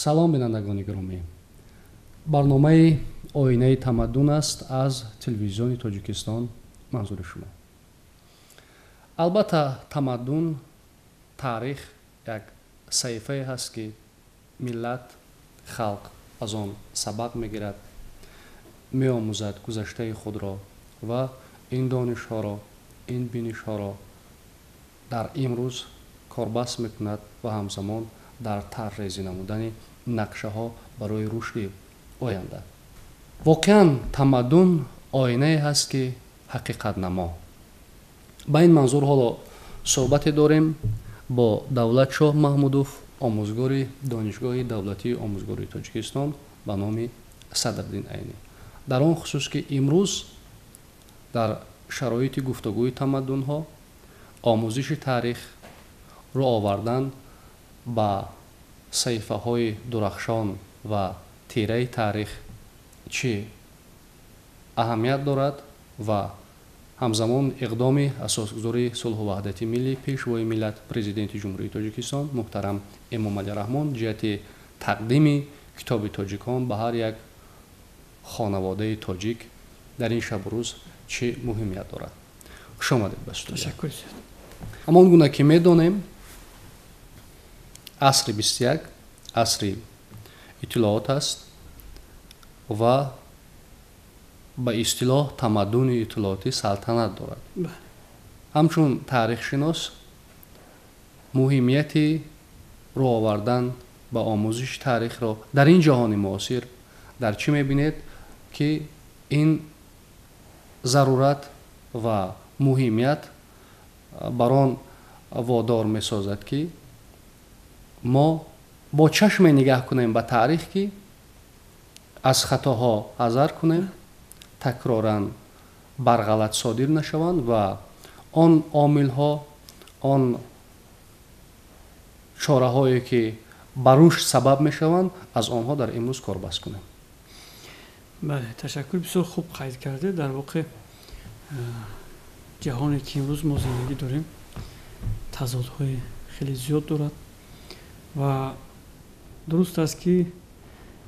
Салом, бинандагони гиромӣ. Барномаи «Оинаи тамаддун» аст аз Телевизиони Тоҷикистон манзури шумо. Албатта, тамаддун, таърих як саҳифае ҳаст, ки миллат, халқ аз он сабақ мегирад, меомӯзад гузаштаи худро ва ин донишҳоро, ин бинишҳоро дар имрӯз корбаст мекунад ва ҳамзамон дар тарҳрезӣ намудани нақшаҳо барои рушди оянда. Воқеан, тамаддун оинае ҳаст, ки ҳақиқатнамо. Ба ин манзур ҳоло суҳбате дорем бо Давлатшоҳ Маҳмудов, омӯзгори Донишгоҳи давлатии омӯзгории Тоҷикистон ба номи Садриддин Айнӣ, дар он хусус, ки имрӯз дар шароити гуфтугӯи тамаддунҳо омӯзиши таърих, рӯ овардан ба саҳифаҳои дурахшон ва тираи таърих чӣ аҳамият дорад ва ҳамзамон иқдоми асосгузори сулҳу ваҳдати миллӣ, Пешвои миллат, Президенти Ҷумҳурии Тоҷикистон муҳтарам Эмомалӣ Раҳмон ҷиҳати тақдими Китоби тоҷикон ба ҳар як хонаводаи тоҷик дар ин шабу рӯз чӣ муҳимият дорад. Хуш омадед ба студия. Ташаккур зиёд. Ҳамон гуна ки медонем, асри 21 асри иттилоот аст ва ба истилоҳ тамаддуни иттилоотӣ салтанат дорад. Ҳамчун таърихшинос, муҳимияти рӯ овардан ба омӯзиши таърихро дар ин ҷаҳони муосир дар чӣ мебинед, ки ин зарурат ва муҳимият бар он водор месозад, ки мо бо чашме нигаҳ кунем ба таърих, ки аз хатоҳо ҳазар кунем, такроран бар ғалат содир нашаванд ва он омилҳо, он чораҳое, ки ба рушд сабаб мешаванд, аз онҳо дар имрӯз корбаст кунем? Бале, ташаккур, бисёр хуб қайд кардед. Дар воқеъ, ҷаҳоне, ки имрӯз мо зиндагӣ дорем, тазодҳои хеле зиёд дорад ва дуруст аст, ки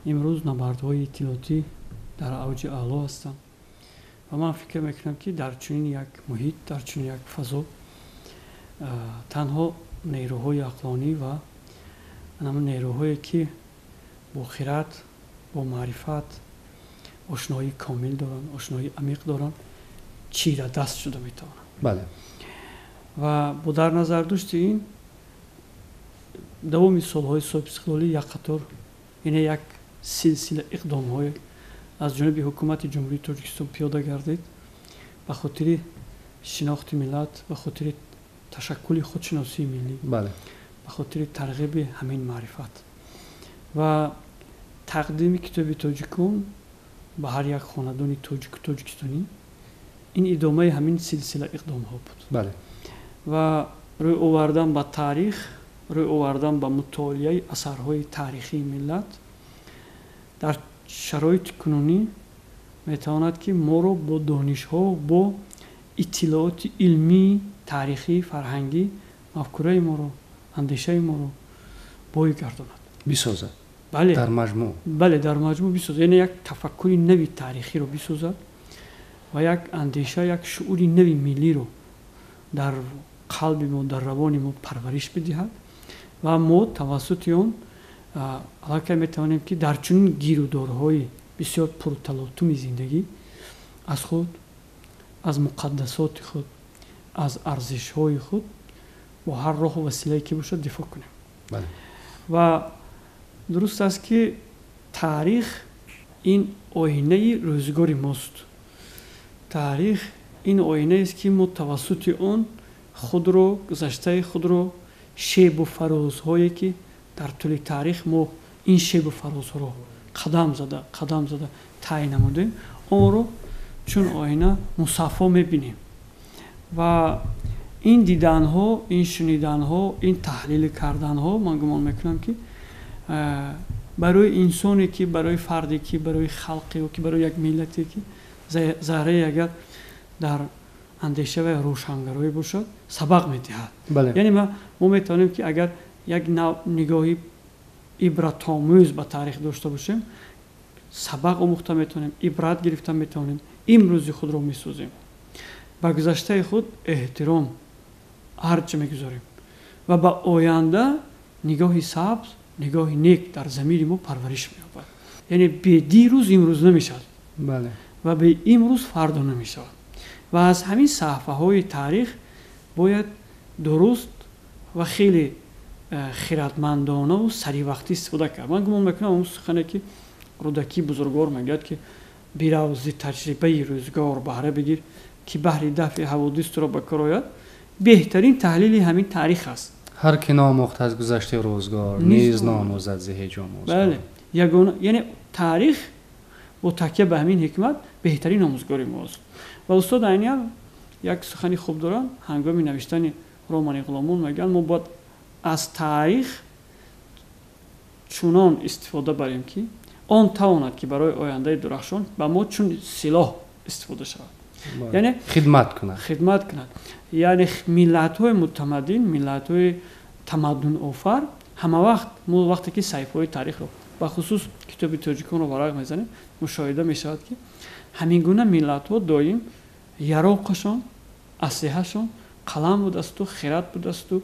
имрӯз набардҳои иттилоотӣ дар авҷи аъло ҳастанд ва ман фикр мекунам, ки дар чунин як муҳит, дар чунин як фазо танҳо нерӯҳои ақлонӣ ва ҳамон нерӯҳое, ки бо хирад, бо маърифат ошноии комил доранд, ошноии амиқ доранд, чирадаст шуда метавонанд. Ва бо дар назардошти ин, давоми солҳои соҳибистиқлолӣ як қатор, яъне як силсила иқдомҳое аз ҷониби Ҳукумати Ҷумҳурии Тоҷикистон пиёда гардид ба хотири шинохти миллат, ба хотири ташаккули худшиносии миллӣ, ба хотири тарғиби ҳамин маърифат ва тақдими Китоби тоҷикон ба ҳар як хонадони тоҷику тоҷикистонӣ ин идомаи ҳамин силсила иқдомҳо буд. Ва рӯй овардан ба таърих, рӯй овардан ба мутолиаи асарҳои таърихии миллат дар шароити кунунӣ метавонад, ки моро бо донишҳо, бо иттилооти илмӣ, таърихӣ, фарҳангӣ мафкураи моро, андешаи моро бой гардонад. Бисозад. Бале. Дар маҷмӯъ. Бале, дар маҷмӯъ бисозад, яъне як тафаккури нави таърихиро бисозад ва як андеша, як шуури нави миллиро дар қалби мо, дар равони мо парвариш бидиҳад ва мо тавассути он аллакай метавонем, ки дар чунин гирудорҳои бисёр пурталотуми зиндагӣ аз худ, аз муқаддасоти худ, аз арзишҳои худ бо ҳар роҳу василае ки бошад дифоъ кунем. Ва дуруст аст, ки таърих ин оинаи рӯзгори мост. Таърих ин оинаест, ки мо тавассути он худро, гузаштаи худро, шебу фарозҳое, ки дар тӯли таърих мо ин шебу фарозҳоро қадам зада, қадам зада тай намудем, онро чун оина мусаффо мебинем ва ин диданҳо, ин шуниданҳо, ин таҳлил карданҳо, ман гумон мекунам, ки барои инсоне, ки барои фарде, ки барои халқе ё ки барои як миллате, ки заррае агар дар андеша ва рӯшангароӣ бошад, сабақ медиҳад. Яъне мо метавонем, ки агар як нигоҳи ибратомӯз ба таърих дошта бошем, сабақ омӯхта метавонем, ибрат гирифта метавонем, имрӯзи худро месозем, ба гузаштаи худ эҳтиром арҷ мегузорем ва ба оянда нигоҳи сабз, нигоҳи нек дар замири мо парвариш меёбад. Яъне бе дирӯз имрӯз намешавад ва бе имрӯз фардо намешавад. Ва аз ҳамин саҳифаҳои таърих бояд дуруст ва хеле хиратмандонаву саривақтӣ истифода кард. Ман гумон мекунам, он сухане ки Рӯдакии бузургвор мегӯяд, ки бирав, зи таҷрибаи рӯзгор баҳра бигир, ки баҳри дафъи ҳаводис туро ба кор ояд, беҳтарин таҳлили ҳамин таърих аст. Ҳар ки наомӯхт аз гузашти рӯзгор, низ наомӯзад зи ҳеҷ омӯзгор. Бале, ягона, яъне таърих бо такя ба ҳамин ҳикмат беҳтарин омӯзгори мост. Ва устод Айнӣ ҳам як сухани хуб доранд ҳангоми навиштани романи «Ғуломон», мегӯянд, мо бояд аз таърих чунон истифода барем, ки он тавонад, ки барои ояндаи дурахшон ба мо чун силоҳ истифода шавад, яъне хидмат кунад. Хидмат кунад. Яъне миллатҳои мутамаддин, миллатҳои тамаддунофар ҳама вақт, мо вақте ки саҳифаҳои таърихро, бахусус китоби тоҷиконро варақ мезанем, мушоҳида мешавад, ки ҳамин гуна миллатҳо доим яроқашон, аслиҳашон қалам будасту хират будасту,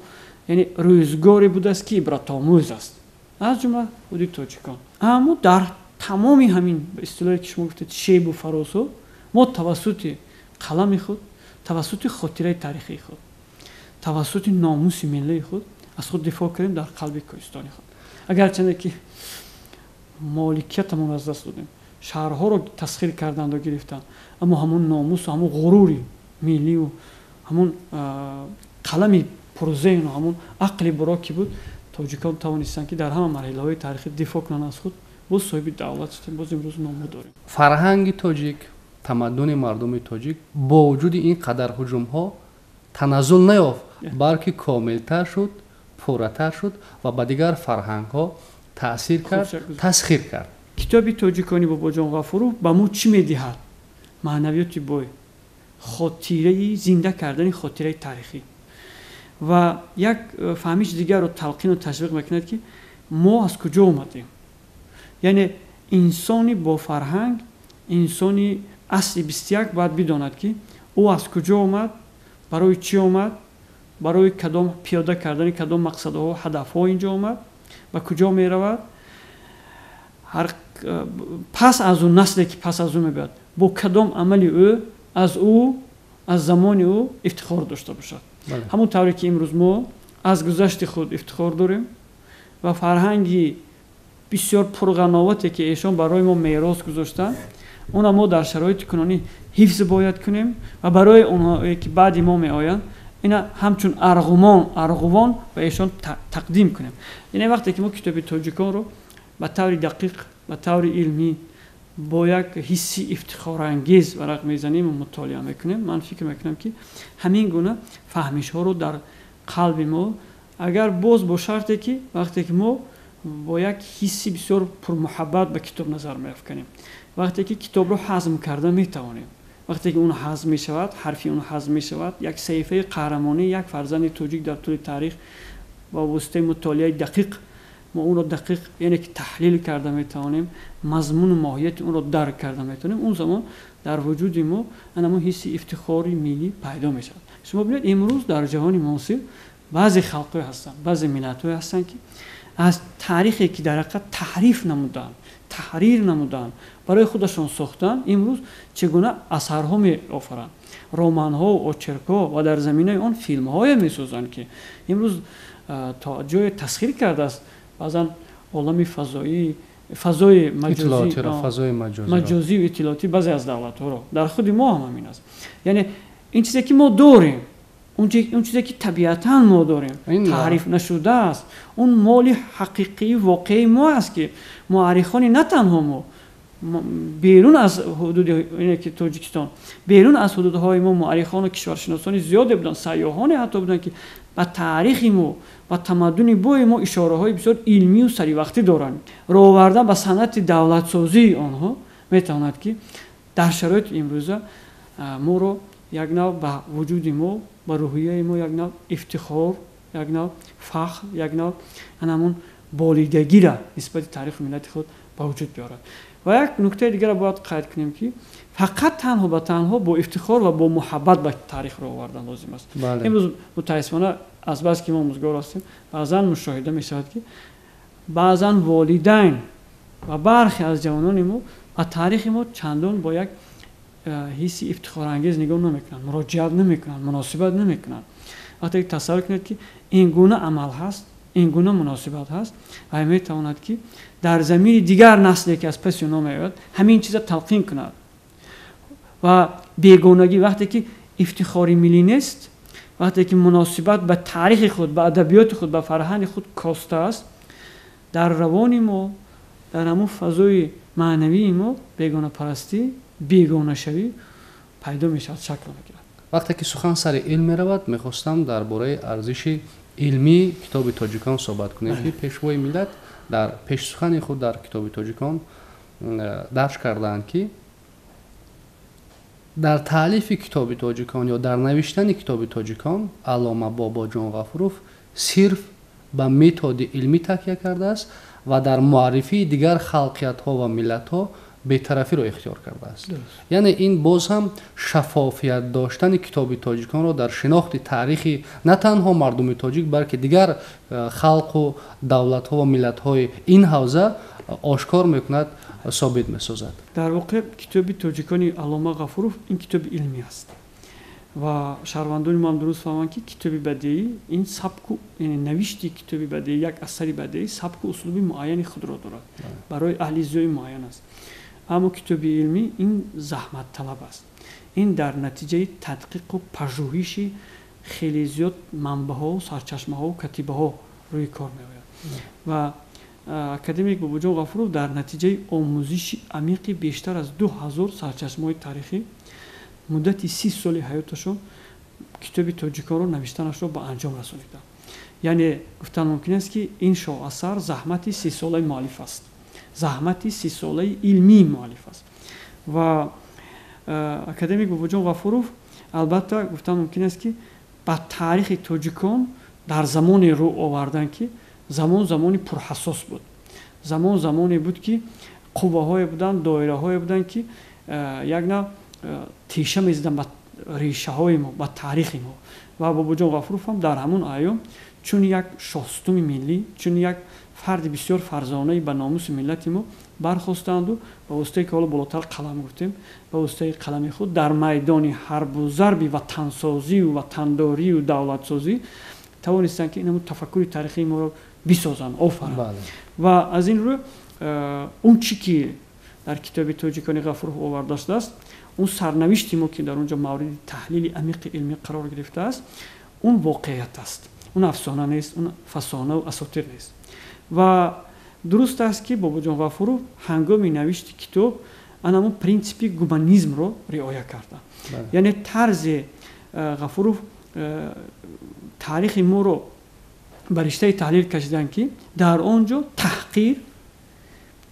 яъне рӯзгоре будааст, ки ибратомӯз аст, аз ҷумла худи тоҷикон. Аммо дар тамоми ҳамин, ба истилоҳе ки шумо гуфтед, шебу фарозҳо, мо тавассути қалами худ, тавассути хотираи таърихии худ, тавассути номуси миллии худ аз худ дифоъ кардем дар қалби кӯҳистони худ. Агарчанде ки моликиятамон аз даст додем, шаҳрҳоро тасхир карданду гирифтанд, аммо ҳамон номусу ҳамон ғурури миллию ҳамон қалами пурзеҳну ҳамон ақли буро ки буд, тоҷикон тавонистанд, ки дар ҳама марҳилаҳои таърихӣ дифоъ кунанд аз худ. Боз соҳиби давлат шудем, боз имрӯз номо дорем. Фарҳанги тоҷик, тамаддуни мардуми тоҷик бо вуҷуди ин қадар ҳуҷумҳо таназзул наёфт, балки комилтар шуд, пурратар шуд ва ба дигар фарҳангҳо таъсир кард, тасхир кард. Китоби тоҷикони Бобоҷон Ғафуров ба мо чӣ медиҳад? Маънавиёти бой, хотираи зинда кардани хотираи таърихӣ ва як фаҳмиши дигарро талқину ташвиқ мекунад, ки мо аз куҷо омадем. Яъне инсони бофарҳанг, инсони асри 21 бояд бидонад, ки ӯ аз куҷо омад, барои чӣ омад, барои кадом пиёда кардани кадом мақсадҳо, ҳадафҳо инҷо омад, ба куҷо меравад, ҳар пас аз ӯ, насле ки пас аз ӯ мебиёд, бо кадом амали ӯ аз ӯ, аз замони ӯ ифтихор дошта бошад. Ҳамон тавре ки имрӯз мо аз гузашти худ ифтихор дорем ва фарҳанги бисёр пурғановате, ки эшон барои мо мерос гузоштанд, онро мо дар шароити кунонӣ ҳифз бояд кунем ва барои онҳое ки баъди мо меоянд, ина ҳамчун арғумон, арғувон ба эшон тақдим кунем. Яъне вақте ки мо китоби тоҷиконро ба таври дақиқ, ба таври илмӣ, бо як ҳисси ифтихорангез варақ мезанем ва мутолиа мекунем, ман фикр мекунам, ки ҳамин гуна фаҳмишҳоро дар қалби мо, агар боз бо шарте ки вақте ки мо бо як ҳисси бисёр пурмуҳаббат ба китоб назар меафканем, вақте ки китобро ҳазм карда метавонем, вақте ки он ҳазм мешавад, ҳарфи он ҳазм мешавад, як саҳифаи қаҳрамонии як фарзанди тоҷик дар тӯли таърих ба воситаи мутолиаи дақиқ мо онро дақиқ, яъне ки таҳлил карда метавонем, мазмуну моҳияти онро дарк карда метавонем, он замон дар вуҷуди мо ҳамон ҳисси ифтихори миллӣ пайдо мешавад. Шумо бинед, имрӯз дар ҷаҳони муосир баъзе халқҳое ҳастанд, баъзе миллатҳое ҳастанд, ки аз таърихе ки дар ҳақиқат таҳриф намуданд, таҳрир намуданд, барои худашон сохтанд, имрӯз чӣ гуна асарҳо меофаранд, романҳо, очеркҳо ва дар заминаи он филмҳое месозанд, ки имрӯз то ҷое тасхир кардааст баъзан олами фазоӣ, фазои маҷозию иттилоотӣ баъзе аз давлатҳоро. Дар худи мо ҳам ҳамин аст. Яъне ин чизе ки мо дорем, он чизе ки табиатан мо дорем, таҳриф нашудааст, он моли ҳақиқии воқеии мо аст, ки муаррихони на танҳо мо, берун аз ҳудуди ки Тоҷикистон, берун аз ҳудудҳои мо муаррихону кишваршиносони зиёде буданд, сайёҳоне ҳатто буданд, ки ба таърихи мо, ба тамаддуни бои мо ишораҳои бисёр илмию саривақтӣ доранд. Роҳ овардан ба санъати давлатсозии онҳо метавонад, ки дар шароити имрӯза моро як нав ба вуҷуди мо, ба рӯҳияи мо як нав ифтихор, як нав фахр, як нав ҳамон Болидагиро нисбати таърихи миллати худ ба вуҷуд биёрад. Ва як нуктаи дигарро бояд қайд кунем, ки фақат танҳо ба танҳо бо ифтихор ва бо муҳаббат ба таърих рӯ овардан лозим аст. Имрӯз мутаассифона, азбаски мо омӯзгор ҳастем, баъзан мушоҳида мешавад, ки баъзан волидайн ва бархе аз ҷавонони мо ба таърихи мо чандон бо як ҳисси ифтихорангез нигоҳ намекунанд, муроҷиат намекунанд, муносибат намекунанд. Вақте ки тасаввур кунед, ки ин гуна амал ҳаст, ин гуна муносибат ҳаст ва метавонад, ки дар замири дигар насле, ки аз паси онҳо меояд, ҳамин чиза талқин кунад ва бегонагӣ. Вақте ки ифтихори миллӣ нест, вақте ки муносибат ба таърихи худ, ба адабиёти худ, ба фарҳанги худ коста аст, дар равони мо, дар ҳамун фазои маънавии мо бегонапарастӣ, бегонашавӣ пайдо мешавад, шакл мегирад. Вақте ки сухан сари илм меравад, мехостам дар бораи арзиши илмии китоби тоҷикон суҳбат кунем, ки Пешвои миллат дар пешсухани худ дар китоби тоҷикон дарҷ кардаанд, ки дар таълифи китоби тоҷикон ё дар навиштани китоби тоҷикон аллома Бобоҷон Ғафуров сирф ба методи илмӣ такя кардааст ва дар муаррифии дигар халқиятҳо ва миллатҳо бетарафиро ихтиёр кардааст. Яъне ин боз ҳам шаффофият доштани китоби тоҷиконро дар шинохти таърихи на танҳо мардуми тоҷик, балки дигар халқу давлатҳо ва миллатҳои ин ҳавза ошкор мекунад, собит месозад. Дар воқеъ, китоби тоҷикони аллома Ғафуров ин китоби илмӣ аст ва шаҳрвандони мо ҳам дуруст фаҳманд, ки китоби бадеӣ ин сабку, яъне навишти китоби бадеӣ, як асари бадеӣ сабку услуби муайяни худро дорад, барои аҳли зиёи муайян аст. Аммо китоби илмӣ ин заҳматталаб аст. Ин дар натиҷаи тадқиқу пажӯҳиши хеле зиёд манбаъҳо, сарчашмаҳо, катибаҳо рӯи кор меояд. Ва академик Бобоҷон Ғафуров дар натиҷаи омӯзиши амиқи бештар аз 2000 сарчашмаҳои таърихӣ муддати 30 соли ҳаёташон китоби тоҷиконро навиштанашро ба анҷом расониданд. Яъне гуфтан мумкин аст, ки ин шоҳасар заҳмати 30-солаи муаллиф аст, заҳмати 30-солаи илмии муаллиф аст. Ва академик Бобоҷон Ғафуров, албатта, гуфтан мумкин аст, ки ба таърихи тоҷикон дар замоне рӯ овардан, ки замон замони пурҳассос буд, замон замоне буд, ки қувваҳое буданд, доираҳое буданд, ки як нав теша мезаданд ба решаҳои мо, ба таърихи мо. Ва Бобоҷон Ғафуров ҳам дар ҳамун айём чун як шоҳстуми миллӣ, чун як фарди бисёр фарзонаи ба номуси миллати мо бархостанду ба воситаи, ки ҳоло болотар қалам гуфтем, ба воситаи қалами худ дар майдони ҳарбу зарби ватансозию ватандорию давлатсозӣ тавонистанд, ки инамун тафаккури таърихии моро бисозанд, офаранд. Ва аз ин рӯ он чӣ ки дар китоби тоҷикони Ғафуров оварда шудааст, он сарнавишти мо, ки дар он ҷо мавриди таҳлили амиқи илмӣ қарор гирифтааст, он воқеият аст, он афсона нест, он фасонаву асотир нест. Ва дуруст аст, ки Бобоҷон Ғафуров ҳангоми навишти китоб анамун принсипи гуманизмро риоя карда. Яъне тарзи Ғафуров таърихи моро ба риштаи таҳлил кашиданд, ки дар он ҷо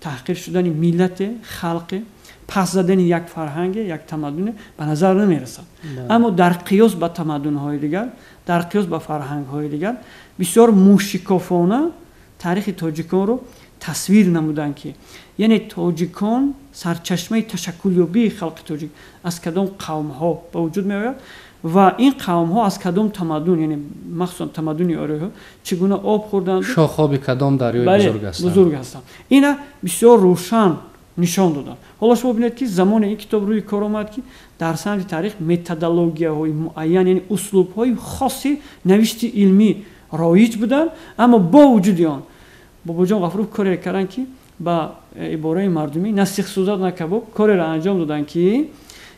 таҳқир шудани миллате, халқе, пас задани як фарҳанге, як тамаддуне ба назар намерасад. Аммо дар қиёс ба тамаддунҳои дигар, дар қиёс ба фарҳангҳои дигар бисёр мушикофона таърихи тоҷиконро тасвир намуданд, ки яъне тоҷикон, сарчашмаи ташаккулёбии халқи тоҷик аз кадом қавмҳо ба вуҷуд меояд ва ин қавмҳо аз кадом тамаддун, яъне махсусан тамаддуни ориёиҳо, чӣ гуна об хӯрданд, шохоби кадом дарёи бузург ҳастанд. Бузург ҳастанд, ина бисёр рӯшан нишон доданд. Ҳоло шумо бинед, ки замоне ин китоб рӯи кор омад, ки дар самти таърих методологияҳои муайян, яъне услубҳои хоси навишти илмӣ роиҷ буданд. Аммо бо вуҷуди он Бобоҷон Ғафуров коре карданд, ки ба ибораи мардумӣ, на сих сӯзад, на кабоб, кореро анҷом доданд, ки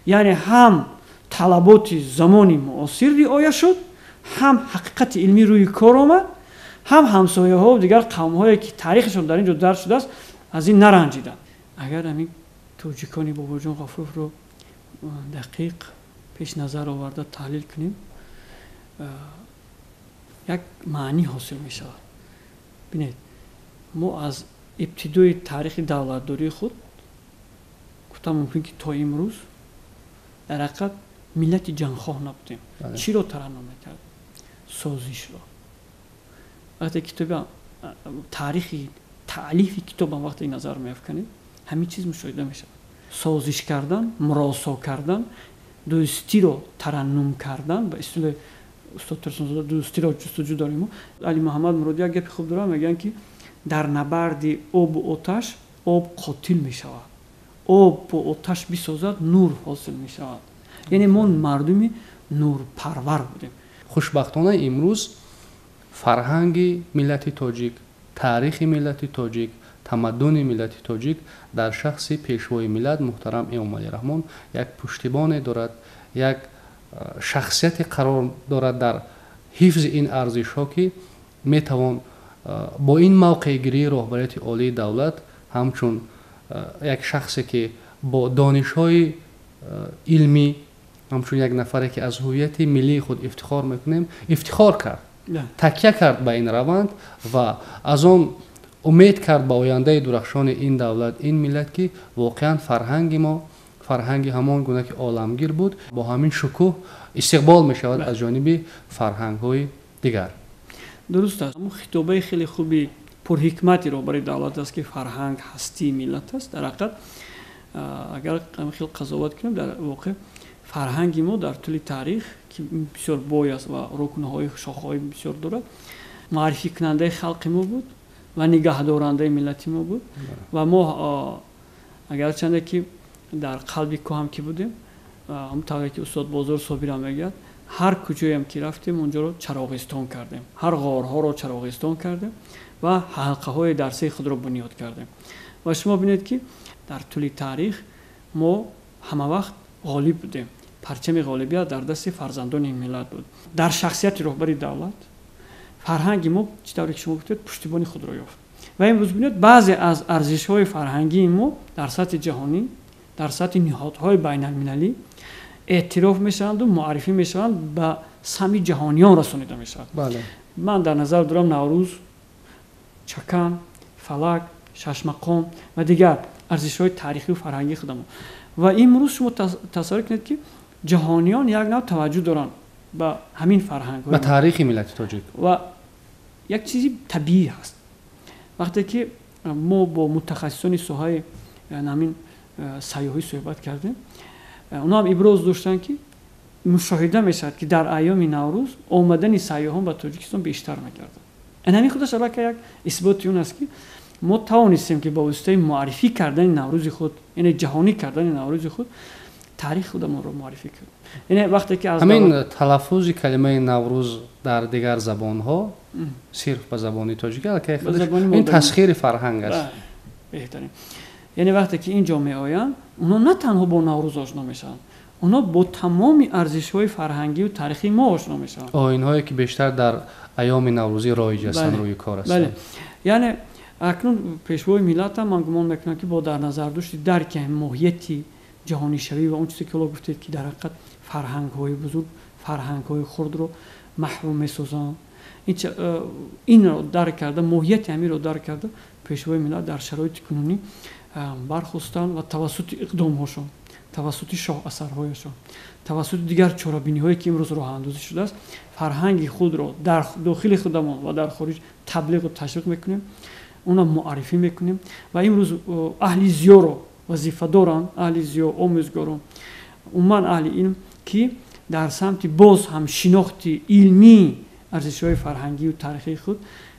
яъне ҳам талаботи замони муосир риоя шуд, ҳам ҳақиқати илмӣ рӯи кор омад, ҳам ҳамсояҳо, дигар қавмҳое, ки таърихашон дар ин ҷо дарҷ шудааст, аз ин наранҷиданд. Агар ҳамин тоҷикони Бобоҷон Ғафуровро дақиқ пеш назар оварда таҳлил кунем, як маънӣ ҳосил мешавад. Бинед, мо аз ибтидои таърихи давлатдории худ, гуфтам мумкин, ки то имрӯз дар ҳақиқат миллати ҷангхоҳ набудем. Чиро тараннум мекард? Созишро. Вақте китоби Таърихи таълифи китобам вақте назар меафканед, ҳамин чиз мушоҳида мешавад. Созиш кардан, муросо кардан, дӯстиро тараннум кардан, ба истилоҳи устод Турсунзода дӯстиро ҷустуҷӯ дорем. Мо Али Муҳаммад Муродӣ як гапи хуб дорад, мегӯянд, ки дар набарди обу оташ об қотил мешавад, об бо оташ бисозад, нур ҳосил мешавад. Яъне мо мардуми нурпарвар будем. Хушбахтона, имрӯз фарҳанги миллати тоҷик, таърихи миллати тоҷик, тамаддуни миллати тоҷик дар шахси Пешвои миллат муҳтарам Эмомалӣ Раҳмон як пуштибоне дорад, як шахсияте қарор дорад дар ҳифзи ин арзишҳо, ки метавон бо ин мавқеъгирии роҳбарияти олии давлат, ҳамчун як шахсе, ки бо донишҳои илмӣ, ҳамчун як нафаре, ки аз ҳуввияти миллии худ ифтихор мекунем, ифтихор кард, такя кард ба ин раванд ва аз он умед кард ба ояндаи дурахшони ин давлат, ин миллат, ки воқеан фарҳанги мо, фарҳанги ҳамон гуна, ки оламгир буд, бо ҳамин шукӯҳ истиқбол мешавад аз ҷониби фарҳангҳои дигар. Дуруст аст. Ҳамун хитобаи хеле хуби пурҳикмати роҳбари давлат аст, ки фарҳанг ҳастии миллат аст. Дар ҳақиқат, агар хел қазоват кунем, дар воқеъ фарҳанги мо дар тӯли таърих, ки бисёр бой аст ва рукнҳои, шохаҳои бисёр дорад, муаррификунандаи халқи мо буд ва нигаҳдорандаи миллати мо буд. Ва мо, агарчанде ки дар қалби кӯҳам ки будем, ҳамон тавре ки устод Бозор Собирам мегӯяд, ҳар куҷоям ки рафтем, онҷоро чароғистон кардем, ҳар ғорҳоро чароғистон кардем ва ҳалқаҳои дарсии худро бунёд кардем. Ва шумо бинед, ки дар тӯли таърих мо ҳамавақт ғолиб будем, парчами ғолибият дар дасти фарзандони ин миллат буд. Дар шахсияти роҳбари давлат фарҳанги мо, чӣ тавре ки шумо гуфтед, пуштибони худро ёфт. Ва имрӯз бинед, баъзе аз арзишҳои фарҳангии мо дар сатҳи ҷаҳонӣ, дар сатҳи ниҳодҳои байналмилалӣ эътироф мешаванду муаррифӣ мешаванд, ба сами ҷаҳониён расонида мешавад. Ман дар назар дорам Наврӯз, Чакан, фалак, шашмақом ва дигар арзишҳои таърихию фарҳангии худамон. Ва имрӯз шумо тасаввур кунед, ки ҷаҳониён як нав таваҷҷӯҳ доранд ба ҳамин фарҳанг, ба таърихи миллати тоҷик. Ва як чизи табиӣ ҳаст. Вақте ки мо бо мутахассисони соҳаи ҳамин сайёҳӣ суҳбат кардем, онҳо ҳам иброз доштанд, ки мушоҳида мешавад, ки дар айёми Наврӯз омадани сайёҳон ба Тоҷикистон бештар мегардад. Ин ҳамин худаш аллакай як исботи он аст, ки мо тавонистем, ки ба воситаи муаррифӣ кардани Наврӯзи худ, яъне ҷаҳонӣ кардани Наврӯзи худ, таърихи худамонро муаррифӣ кардем. Яъне вақте ки аз ҳамин талаффузи калимаи Наврӯз дар дигар забонҳо, сирф ба забони тоҷикӣ, аллакай ин тасхири фарҳанг аст. Беҳтарин. Яъне вақте ки ин ҷо меоянд, онҳо на танҳо бо Наврӯз ошно мешаванд, онҳо бо тамоми арзишҳои фарҳангию таърихии мо ошно мешаванд. Оинҳое, ки бештар дар айёми наврӯзӣ роиҷ ҳастанд, рӯи кор ҳастанд. Яъне акнун Пешвои миллатам, ман гумон мекунам, ки бо дар назардошти дарки моҳияти ҷаҳонишавӣ ва он чизе, ки ҳоло гуфтед, ки дар ҳақиқат фарҳангҳои бузург фарҳангҳои хурдро маҳрум месозанд, инро дарк карда, моҳияти ҳаминро дарк карда, Пешвои миллат дар шароити кунунӣ бархостанд ва тавассути иқдомҳошон, тавассути шоҳасарҳояшон, тавассути дигар чорабиниҳое, ки имрӯз роҳандозӣ шудааст, фарҳанги худро дар дохили худамон ва дар хориҷ таблиғу ташвиқ мекунем, онро муаррифӣ мекунем. Ва имрӯз аҳли зиёро вазифа доранд, аҳли зиё, омӯзгорон, умуман аҳли илм, ки дар самти боз ҳам шинохти илмии арзишҳои фарҳангию таърихии худ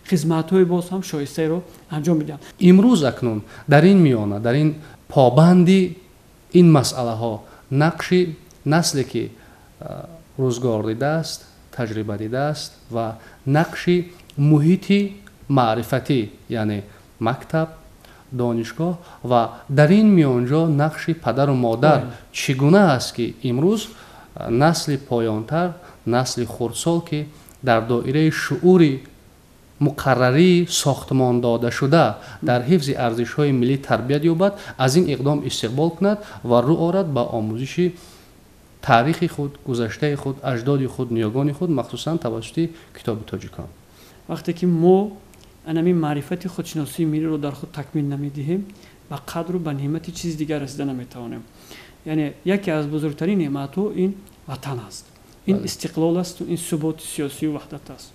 хизматҳои боз ҳам шоистаеро анҷом медиҳанд. Имрӯз акнун дар ин миёна, дар ин побанди ин масъалаҳо, нақши насле, ки рӯзгор дидааст, таҷриба дидааст, ва нақши муҳити маърифатӣ, яъне мактаб, донишгоҳ, ва дар ин миёнҷо нақши падару модар чӣ гуна аст, ки имрӯз насли поёнтар, насли хурдсол, ки дар доираи шуъури муқаррарии сохтмон додашуда дар ҳифзи арзишҳои миллӣ тарбият ёбад, аз ин иқдом истиқбол кунад ва рӯ орад ба омӯзиши таърихи худ, гузаштаи худ, аҷдоди худ, ниёгони худ, махсусан тавассути китоби тоҷикон? Вақте ки мо анамин маърифати худшиносии миллиро дар худ такмил намедиҳем, ба қадру ба неъмати чизи дигар расида наметавонем. Яъне яке аз бузургтарин неъматҳо ин ватан аст, ин истиқлол асту ин суботи сиёсию ваҳдат аст.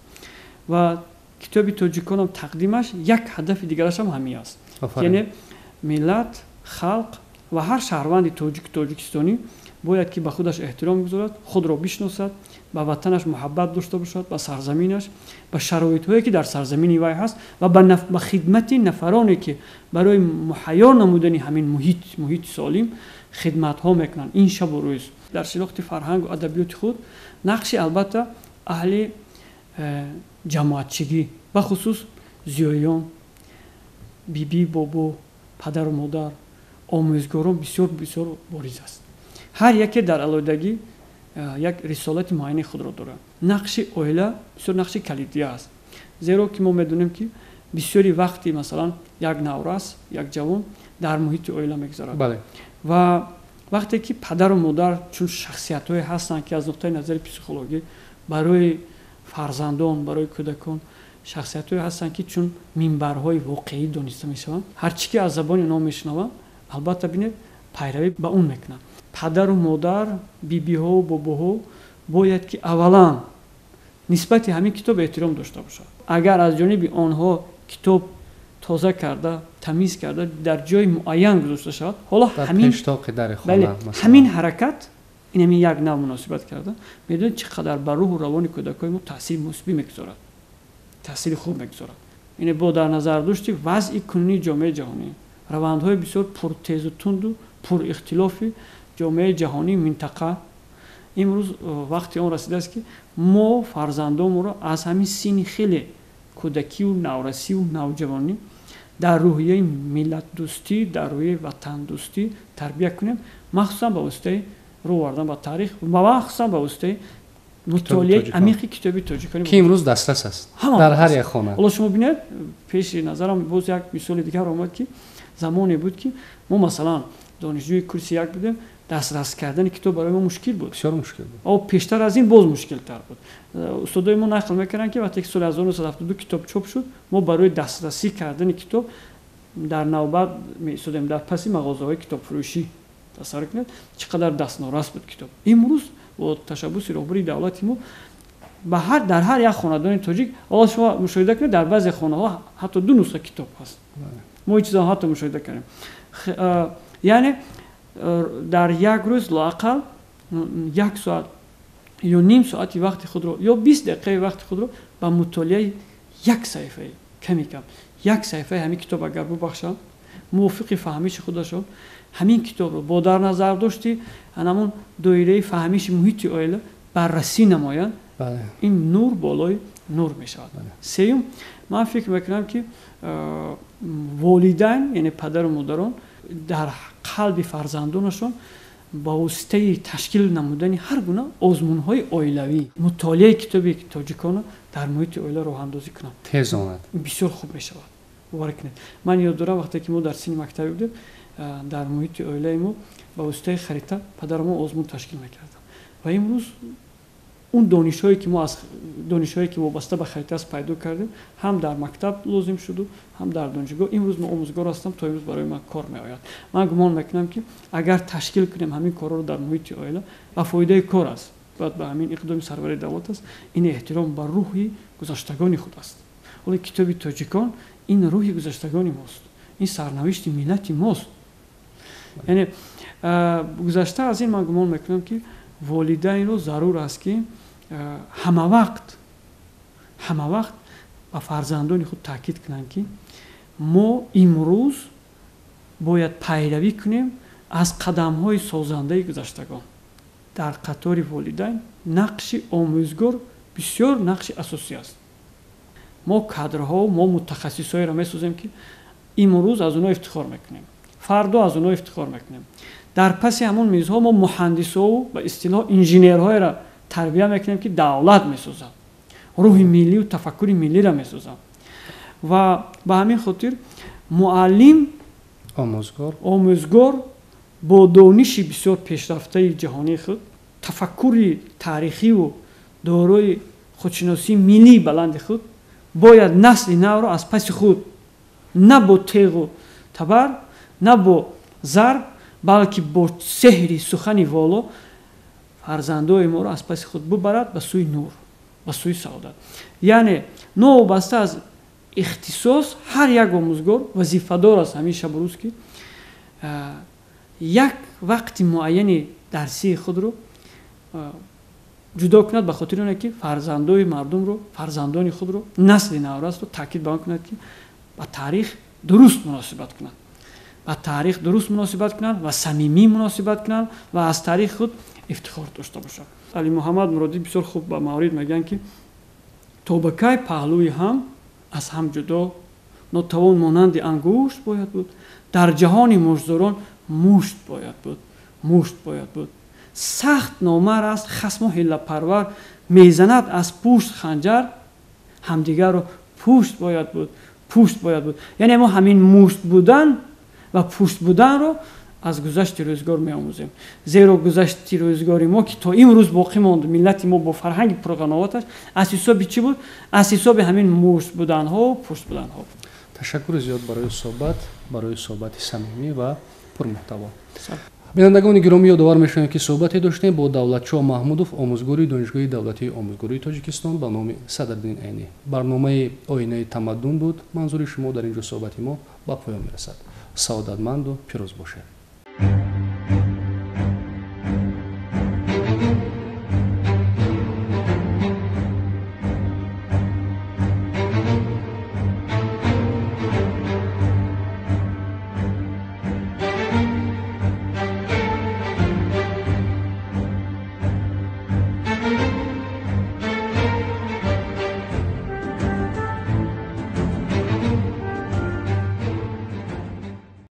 Ва Китоби тоҷиконам тақдимаш як ҳадафи дигарашам ҳамин аст. Яъне миллат, халқ ва ҳар шаҳрванди тоҷику тоҷикистонӣ бояд ки ба худаш эҳтиром гузорад, худро бишносад, ба ватанаш муҳаббат дошта бошад, ба сарзаминаш, ба шароитҳое ки дар сарзамини вай ҳаст ва ба хидмати нафароне ки барои муҳайё намудани ҳамин муҳити солим хидматҳо мекунанд ин шабу рӯз. Дар шинохти фарҳангу адабиёти худ нақши албатта аҳли ҷамоатчигӣ, бахусус зиёиён, биби, бобо, падару модар, омӯзгорон бисёр бисёр бориз аст. Ҳар яке дар алоҳидагӣ як рисолати муайяни худро дорад. Нақши оила бисёр нақши калидӣ аст, зеро ки мо медонем ки бисёри вақти масалан як наврас, як ҷавон дар муҳити оила мегузарад. Ва вақте ки падару модар чун шахсиятҳое ҳастанд ки аз нуқтаи назари психологӣ барои фарзандон, барои кӯдакон шахсиятҳое ҳастанд ки чун минбарҳои воқеӣ дониста мешаванд, ҳар чӣ ки аз забони онҳо мешунаванд, албатта бинед пайравӣ ба он мекунанд. Падару модар, бибиҳову бобоҳо бояд ки аввалан нисбати ҳамин китоб эҳтиром дошта бошад. Агар аз ҷониби онҳо китоб тоза карда, тамиз карда, дар ҷои муайян гузошта шавад, ҳоло ҳамин ҳаракат, ин ҳамин як нав муносибат карда, медонед чӣ қадар ба рӯҳу равони кӯдакҳои мо таъсири мусбӣ мегузорад, таъсири хуб мегузорад. Ине бо дар назар дошти вазъи кунунии ҷомеаи ҷаҳонӣ, равандҳои бисёр пуртезу тунду пурихтилофи ҷомеаи ҷаҳонии минтақа, имрӯз вақти он расидааст ки мо фарзандонмонро аз ҳамин синни хеле кӯдакиву наврасиву навҷавонӣ дар рӯҳияи миллатдӯстӣ, дар рӯҳияи ватандӯстӣ тарбия кунем, махсусан ба воситаи рӯ овардан ба таърих ва махсусан ба воситаи мутолиаи амиқи китоби тоҷикон ки имрӯз дастрас аст дар ҳар як хона. Ҳоло шумо бинед, пеши назарам боз як мисоли дигар омад ки замоне буд ки мо масалан донишҷӯи курси як будем, дастрас кардани китоб барои мо мушкил буд. Бисёр мушкил буд. Пештар аз ин боз мушкилтар буд. Устодои мо нақл мекарданд ки вақте ки соли 1972 китоб чоп шуд, мо барои дастрасӣ кардани китоб дар навбат меистодем дар паси мағозаҳои китобфурӯшӣ. Тасаввур кунед чӣ қадар дастнорас буд китоб. Имрӯз бо ташаббуси роҳбари давлати мо дар ҳар як хонадони тоҷик, ҳоло шумо мушоҳида кунед, дар баъзе хонаҳо ҳатто 2 нусха китоб ҳаст. Мо ин чизро ҳатто мушоҳида кардем. Яъне дар як рӯз лоақал 1 соат ё ним соати вақти худро ё 20 дақиқаи вақти худро ба мутолиаи як саҳифаи ками кам, як саҳифаи ҳамин китоб агар бубахшанд, мувофиқи фаҳмиши худашон ҳамин китобро бо дар назар дошти ҳамон доираи фаҳмиши муҳити оила баррасӣ намоянд, ин нур болои нур мешавад. Сеюм, ман фикр мекунам ки волидайн, яъне падару модарон дар қалби фарзандонашон ба воситаи ташкил намудани ҳар гуна озмунҳои оилавӣ мутолиаи китоби тоҷиконро дар муҳити оила роҳандозӣ кунанд. Тез омад. Бисёр хуб мешавад. Боварӣ кунед. Ман ёд дорам вақте ки мо дар синни мактабӣ будем, дар муҳити оилаи мо ба воситаи харита падари мо озмун ташкил мекарданд. Ва имрӯз он донишҳое ки мо аз донишҳое ки вобаста ба харита аст пайдо кардем, ҳам дар мактаб лозим шуду, ҳам дар донишгоҳ. Имрӯз мо омӯзгор ҳастам, то имрӯз барои ман кор меояд. Ман гумон мекунам ки агар ташкил кунем ҳамин корҳоро дар муҳити оила, ба фоидаи кор аст, бояд ба ҳамин иқдоми сарвари давлат аст, ин эҳтиром ба рӯҳи гузаштагони худ аст. Ҳоло китоби тоҷикон ин рӯҳи гузаштагони мост, ин сарнавишти миллати мост. Яъне гузашта аз ин ман гумон мекунам ки волидайнро зарур аст ки ҳамавақт ба фарзандони худ таъкид кунанд ки мо имрӯз бояд пайравӣ кунем аз қадамҳои созандаи гузаштагон. Дар қатори волидайн нақши омӯзгор бисёр нақши асосӣ аст. Мо кадрҳо, мо мутахассисҳоеро месозем ки имрӯз аз онҳо ифтихор мекунем, фардо аз онҳо ифтихор мекунем. Дар паси ҳамон мизҳо мо муҳандисҳову ба истилоҳ инженерҳоеро тарбия мекунем ки давлат месозанд, рӯҳи миллию тафаккури миллиро месозанд. Ва ба ҳамин хотир муаллим, омӯзгор бо дониши бисёр пешрафтаи ҷаҳонии худ, тафаккури таърихиву дорои худшиносии миллии баланди худ бояд насли навро аз паси худ на бо теғу табар, на бо зарб, балки бо сеҳри сухани воло фарзандои моро аз паси худ бубарад ба сӯи нур. Ба сӯи саодат. Яъне новобаста аз ихтисос ҳар як омӯзгор вазифадор аст ҳамин шабу рӯз, ки як вақти муайяни дарсии худро ҷудо кунад ба хотири оне, ки фарзандои мардумро, фарзандони худро, насли наврасро таъкид ба он кунад, ки ба таърих дуруст муносибат кунанд, ба таърих дуруст муносибат кунанд ва самимӣ муносибат кунанд ва аз таърихи худ ифтихор дошта бошанд. Алимуҳаммад Муродӣ бисёр хуб ба маврид мегӯянд, ки то ба кай паҳлӯи ҳам аз ҳам ҷудо, нотавон монанди ангушт бояд буд, дар ҷаҳони муштзорон мушт бояд буд, мушт бояд буд. Сахт номар аст хасму ҳиллапарвар, мезанад аз пушт ханҷар, ҳамдигарро пушт бояд буд, пушт бояд буд. Яъне мо ҳамин мушт будан ва пушт буданро аз гузашти рӯзгор меомӯзем, зеро гузашти рӯзгори мо, ки то имрӯз боқӣ монд, миллати мо бо фарҳанги пурғановаташ, аз ҳисоби чӣ буд? Аз ҳисоби ҳамин мушт буданҳо, пушт буданҳо. Ташаккури зиёд барои суҳбат, барои суҳбати самимӣ ва пурмуҳтаво. Бинандагони гиромӣ, ёдовар мешавем, ки суҳбате доштем бо Давлатшоҳ Маҳмудов, омӯзгори Донишгоҳи давлатии омӯзгории Тоҷикистон ба номи Садриддин Айнӣ. Барномаи «Оинаи тамаддун» буд манзури шумо. Дар ин ҷо суҳбати мо ба поён мерасад. Саодатманду пирӯз бошед.